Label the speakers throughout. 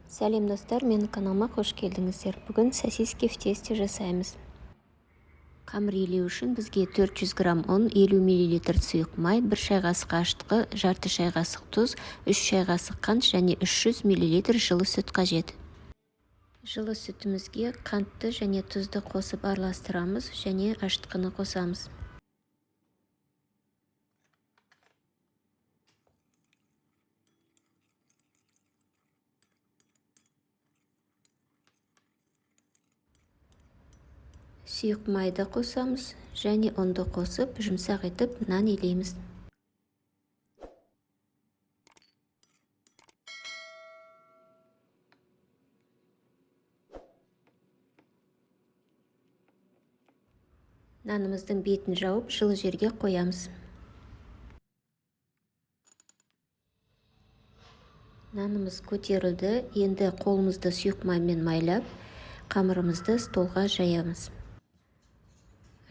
Speaker 1: Сәлем, достар! Менің каналыма қош келдіңіздер! Бүгін сосиски в тесте жасаймыз. Қамыр илеу үшін бізге 400 грамм ұн, 50 мл сұйық май, 1 шай қасық ашытқы, жарты шай қасық тұз, 3 шай қасық қант және 300 мл жылы сүт қажет. Жылы сүтімізге қантты және тұзды қосып араластырамыз және ашытқыны қосамыз. Сұйық майды қосамыз және ұнды қосып, жұмсақ етіп нан илейміз. Нанымыздың бетін жауып, жылы жерге қоямыз. Нанымыз көтерілді. Енді қолымызды сұйық маймен майлап, қамырымызды столға жаямыз.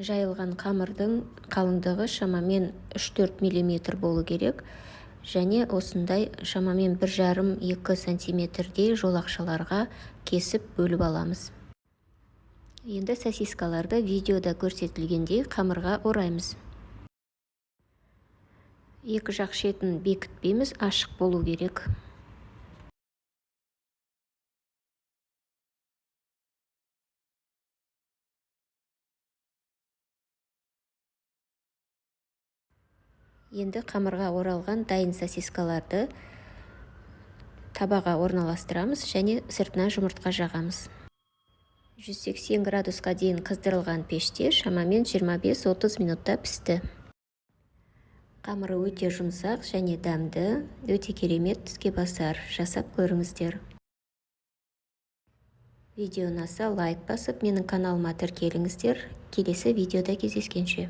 Speaker 1: Жайылған қамырдың қалыңдығы шамамен 3-4 мм болу керек және осындай шамамен 1,5-2 сантиметрдей жолақшаларға кесіп, бөліп аламыз. Енді сосискаларды видеода көрсетілгендей қамырға ораймыз. Екі жақ шетін бекітпейміз, ашық болу керек. Енді қамырға оралған дайын сосискаларды табаға орналастырамыз және сыртына жұмыртқа жағамыз. 180 градусқа дейін қыздырылған пеште шамамен 25-30 минутта пісті. Қамыры өте жұмсақ және дәмді, өте керемет тіске басар. Жасап көріңіздер. Видео ұнаса, лайк басып, менің каналыма тіркеліңіздер. Келесі видеода кездескенше!